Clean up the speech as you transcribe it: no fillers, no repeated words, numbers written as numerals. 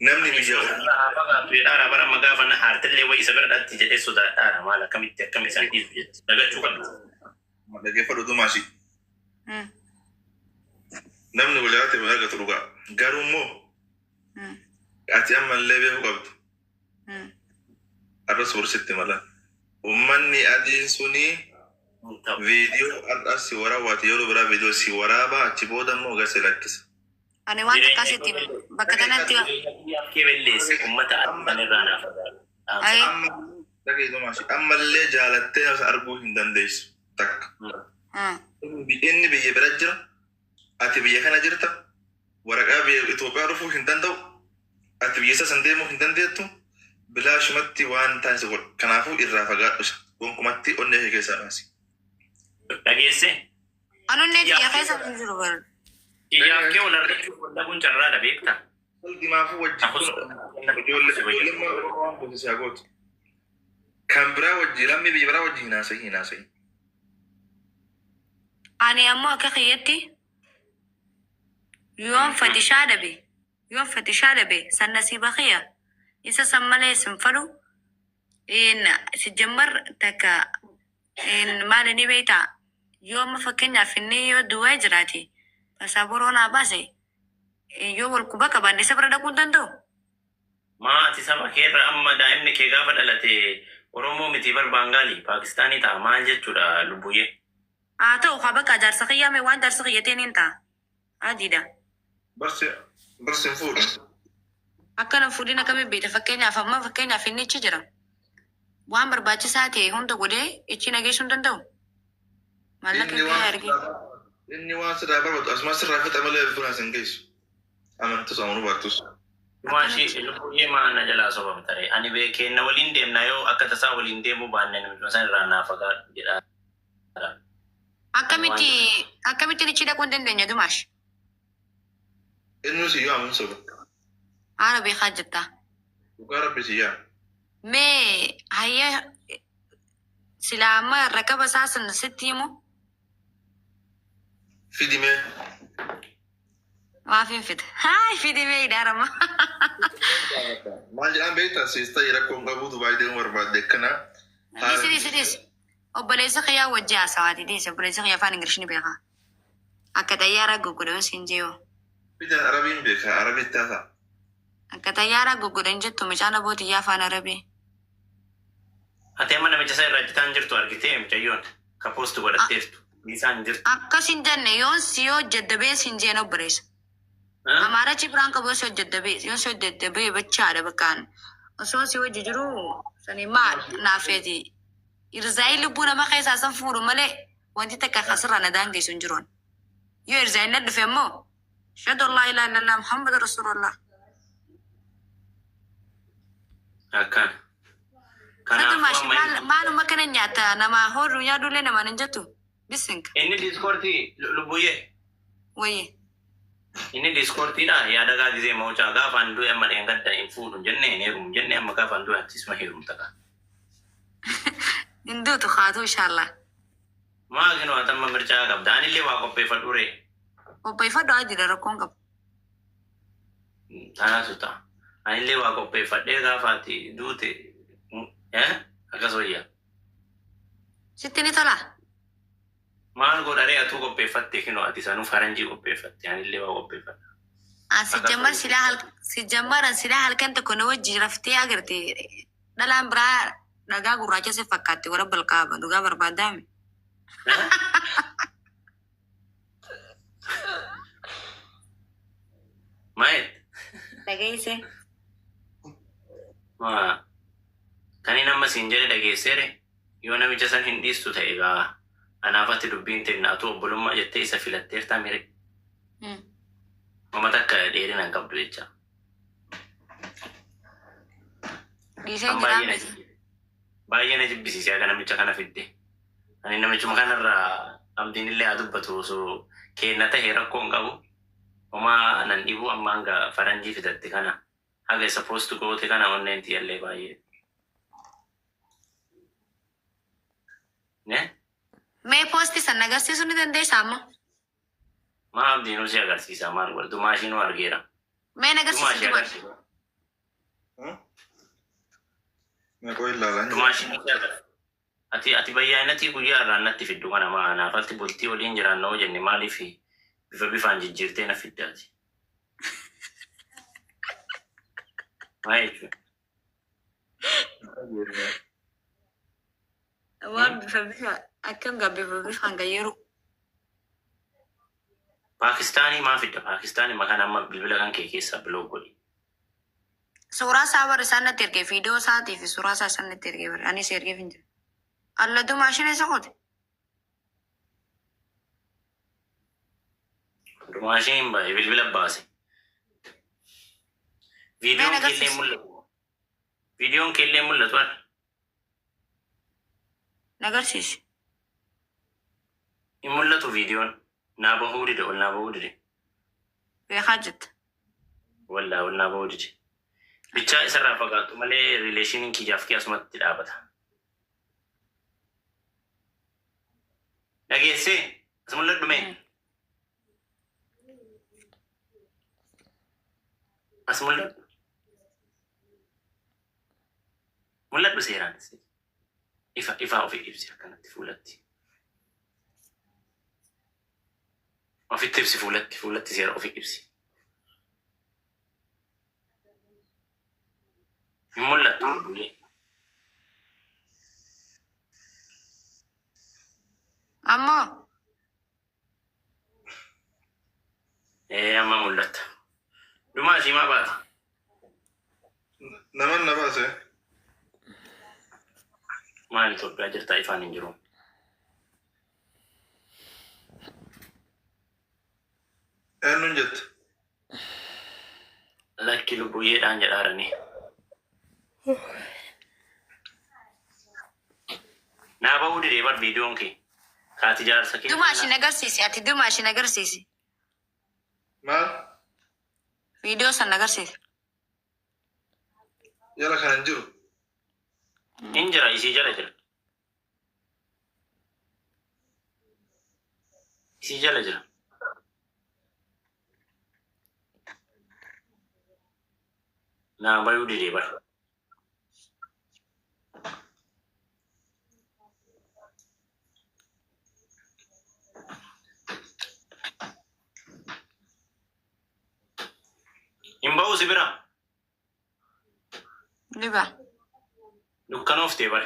Namni Ani biyya isuma ormaa. sanarraa haa fagaattu jedhaara bara amma gaafa na aartellee wayi isa bira dhatti jedhee sodaadhaara maal akkamitti akkam isaan dhiisu jetti dagachuu qabdi. Dhaggeeffadhu Dumaashii. Namni wal jaalate wal argatu dhugaa. Garuu immoo ati ammallee beekuu qabdu. Arras boru sitti mala. Ummanni adiin suni Hin ta'u. viidiyoo har'a si waraabaati yeroo biraa viidiyoo si waraabaa achi booda immoo gad si lakkisa. Ani waan Jireenya takkaa sitti hima. Bakka tanatti jireenya kiyyaaf kee belleesse ummata adii san irraa naa fagaadhu. Dhaamsa. Ayee. Amma dhagahi Dumaashi ammallee jaalattee isa arguu hin dandeessu takka. Inni biyya bira jira ati biyya kana jirta waraqaa biyya Itoophiyaa dhufuu hin danda'u ati biyya isa san deemuu hin dandeettu bilaashumatti waan taane si godha. Kanaafuu irraa fagaadhu isa gonkumatti onnee kee keessaa baasi. Dhageessee? An onnee tiyya Kiyyaaf keessa hin jiru bar. kiyyaaf kee wal argachuuf wal dhabuun carraadha beektaa? Qalbimaafuu wajjin Ta'us kun ijoollee ijoolleen Oromoo waan goote si haa gootu. Kan biraa wajjin lammii biyya biraa wajjin hin haasayin hin haasayin. Ani ammoo akka kiyyatti yoon fatishaa dhabe yoon fatishaa dhabe san nasiiba kiyya isa san malee sin fadhu in sijjammar takka in maali ni beektaa yoo amma fakkeenyaaf inni yoo Dubaay jiraate pasaaboroo naa baase yoo wal quba qabaanne isa bira dhaquu hin danda'u. Maa ati saba keerra amma daa'imni kee gaafa dhalate Oromoo miti bar Baangaali Paakistaanii ta'a maal jechuudha lubbuyyee. Haa ta'u kaa bakka jaarsa kiyyaa mee waan jaarsi kiyya ta'e niin ta'a. Adiidha. Barsi barsi hin fuudhu. Akka nan fuudhin akkamiin beekta fakkeenyaaf amma fakkeenyaaf inni achi jira. Waan barbaachisaa ta'e hunda godhee ichi na geessuu hin danda'u. Maallaqa Inni kee waan argee. sirraa inni waan sirraa barbaadu asuma sirraa fixa malee buna sin geessu. Amantus amanuu baattus. Maashii lubbuyyee maa na jalaa sobamtare ani beekeenna waliin deemna yoo akka tasaa waliin deemuu baanne namichuma san irraa naa fagaadhu jedhaa. Ani waan Akkamitti jedhu. akkamittiin ichi dhaquu hin dandeenya Dumaash? Inni si yaamu hin soba. Haala beekaa jirta. Dhugaa rabbi si yaama. Mee hayya silaa amma rakaba isaa san sitti himu Fidi mee. Maaf hin fida. Haay fidi mee hidhaarama. Maal jedhaan beektaa siis ta'e rakkoon qabu Dubaay deemuu barbaadde akkana. Dhiisi dhiisi dhiisi. Obboleessa kiyyaa wajji haasawaati dhiisi obboleessa kiyya afaan Ingilish ni beeka. Akka xayyaaraa goggodhan siin jeeyoo. Fidan Arabiin beeka Arabitti haasa'a. Akka xayyaaraa goggodhan jettu mucaan aboo tiyyaa afaan Arabii. Ati amma namicha isa irraa citaan jirtu argitee mucayyoon ka post godhatteertu dhiisaan jirtu. Akkas hin jenne yoon si hojjedda bee sin jeen obboleessa. Amaarachi biraan qabu yoo si hojjedda bee yoon si hojjedda bee bachaadha bakkaan osoo si hojii jiru sani maal naafeeti. Irzaayii lubbuu nama keessaa san fuudhu malee wanti takka kasirraa na daangeessu hin jiru. Yoo irzaayiin na dhufe immoo ashhadu an laa ilaaha illallah Muhammad Rasulullah. Akkaan. Satu Kanaafuu maashi amma maal maaluma kana nyaata nama hoodhu nyaadhullee namaan hin jettu bisinka inni diiskoortii lubbuyyee. wayye. Inni diiskoortiidha yaada gaa gizee mawcaa gaafa an du'e amma dheengadda hin fuudhu hin jenne hin heerumu hin jenne amma gaafa an du'e achiisuma heerumta kaa. Hin duutu haatu inshallah. Maa kinoo ati amma mircaa qabda anillee waa qopheeffadhu ree. Qopheeffadhu adiidha rakkoon qabu. Tanatu ta'a. Anillee waa qopheeffadhee gaafa ati duute eh akkas wayya. Sitti ni tolaa? Maal godha ree atuu qopheeffatte kinoo ati sanuu faranjii qopheeffatte anillee waa qopheeffadha. An Akkas sijjammar wayya. silaa hal sijjammaran silaa halkan tokko na wajji raftee agarte dhalaan biraa dhagaa gurraacha si fakkaatti warra balqaaba dhugaa barbaadaame. Eh? Maayet? Dhageesse. Maa kan inni amma siin jedhe dhageesseere yoo namicha san hin dhiistu ta'e egaa anaaf ati dubbiin tenna atuu obbolummaa jettee isa filatteertaa mire mama takka dheerina hin qabdu jecha. Dhiisee Kan jiraa baay'ee na miti. jibbi baay'ee na jibbisiise haga namicha kana fidde. Ani namichuma kanarraa abdiin illee haa dubbatu osoo keenna ta'e rakkoo hin qabu. Homaa nan dhibu amma hanga faranjii fidatte kana haga isa post goote kana onneen tiyyallee baay'ee. Ne? Mee poostii san agarsiisuu ni dandeessaa amma? Maa abdiinuu si agarsiisa maal godha dumaa ishiinuu argeera. Mee na Dumaa agarsiisi ishee duba. agarsiisa. Meeqoo ilaalan jira. Dumaashin ati bayyaanatii guyyaa irraa natti fiddu kana maa naafalti bultii waliin jiraannoo jenne maaliif bifa bifaan jijjiirtee na fiddaati? Maa jechuudha? Waan bifa bifa akkam gaa bifa bifaan gayyeeru. Paakistaanii maa fidda? Paakistaanii makaan amma bilbila kan kee keessaa block godhi. Suuraa isaa bara isaan natti ergee viidiyoo isaatii fi suuraa isaa isaan natti ergee bara anis ergeef hin jiru. Alla dumaashin isa qote. Dumaashin baay'ee bilbila baase. Mee Viidiyoon na keellee agarsiisi. mul'atu. Viidiyoon keellee mul'atu har'a. Na agarsiisi. Hin mul'atu viidiyoon. Naa bahuu dide ol naa bahuu dide. Beekaa jetta. Wallaa ol naa bahuu dide. Bichaa isarraa fagaattu malee rileeshiniin kiyyaaf kee asumatti dhaabata. Dhageessee as mul'adhu mee? As mul'adhu. Mul'adhu seeraan. Ifa ifaa ofii ibsi akkanatti fuulatti. Ofitti ibsi fuulatti fuulatti seera ofii ibsi. Hin mul'attu bulee. Ammoo Ee amma mul'atta. Dhumaa ishii maa baate? Naman na baase. Maal Itoophiyaa jirtaa ifaan hin jiru. Eenyuun jette? Lakki lubbuyyeedhaan jedhaarani. Naa bahuu didee bar viidiyoon kee. Kaati jaarsa kee. dumaashin agarsiisi. Ati dumaashin agarsiisi. Maal? Viidiyoo san agarsiisi. Jala kana hin jiru. Hin jira isii jala jira. Isii jala jira. Naa bayuu didee bar. Hin ba'uu si bira. Ni ba'a. Dukkanooftee bar.